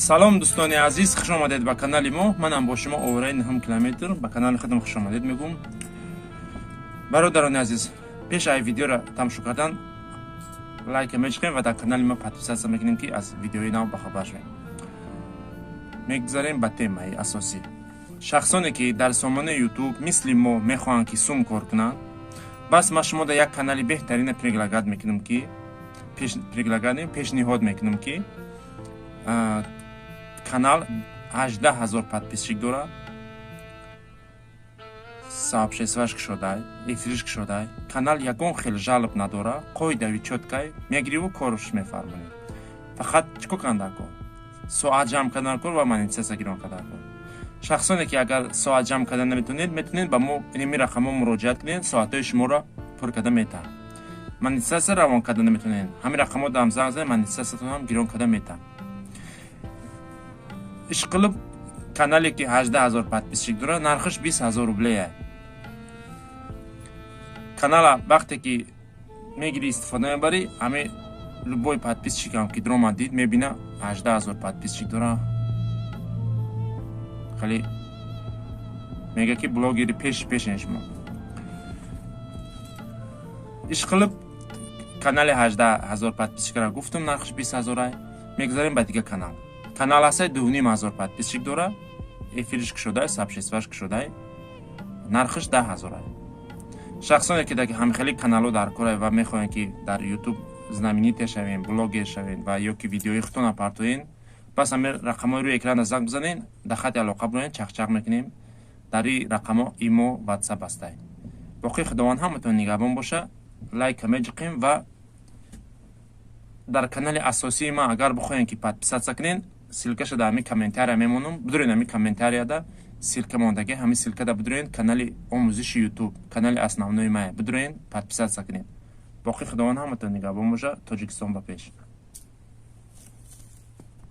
Салом, дӯстони азиз, хуш омадед ба канали мо. Манам бо шумо овораи нуҳум километр. Ба канали худам хуш омадед мегӯм. Бародарони азиз, пеш ай видеоро тамошо кардан лайка мечиқем ва дар канали мо подписаться мекунем, ки аз видеои нав бахабар шавем. Мегузарем ба темаи асосӣ. Шахсоне ки дар сомонаи Ютуб мисли мо мехоҳанд, ки сум кор кунанд, бас ман шумо дар як канали беҳтарина предлагать мекунам, ки предлагать, пешниҳод мекунам, ки канал 18 000 подписчик дорад, сообществоаш кушодай, эфириш кушодай. Канал ягон хел жалоб надора, қоидави чёткай. Мегириву корш мефармонед. Фақат чӣ кор кардан дар кор? Соат ҷамъ кардан кор ва монетизатсия гирон кардан кор. Шахсоне ки агар соат ҷамъ кардан наметавонед, метавонед ба мо иними рақамҳо муроҷиат кунед, соатҳои шуморо пур карда метаҳам. Монетизатсия равон карда наметавонед, ҳамин рақамҳо дам занг занед, монетизатсиятонам гирон карда метаҳам. Ишқилиб, канале ки 18 000 подписчик дорад, нархаш 20 000 рублея. Канала вақте ки мегирӣ, истифода мебарӣ, ҳами любой подписчикам ки дромад, дид, мебина, 18 000 подписчик дора, хеле мега, ки блогери пеши пешен шумо. Ишқилиб, канали 18 000 подписчикара гуфтум, нархаш 20 000-ай. Мегузарем ба дига канал. Канал ҳастай, 2,5 ҳазор подписчик дора, эфириш кушодай, сообществоаш кушодай, нархаш 10 000-ай. Шахсоне ки ҳамхели каналҳо дар корай ва мехоҳанд, ки дар Ютуб знаменитый шавем, блогер шавем ва ё ки видеои худтона партоен, пас ҳамин рақамҳои рӯи экрана занг бизанед, дар хати алоқа бироен, чақчақ мекунем. Дар ин рақамҳо Имо, Ватсап ҳастай. Боқӣ Худованд ҳаматон нигаҳбон боша. Лайка меҷиқем ва дар канали асосии ман агар бихоҳем, ки подписаться кунед, ссылкаша дар ҳамин комментария мемонам. Бидурен, ҳамин комментарияда ссылка мондагӣ, ҳамин ссылкада бидурен, канали омӯзиши Ютуб, канали основной мая бидурен, подписаться кунед. Боқӣ Худованд ҳаматон нигаҳбон боша. Тоҷикистон ба пеш!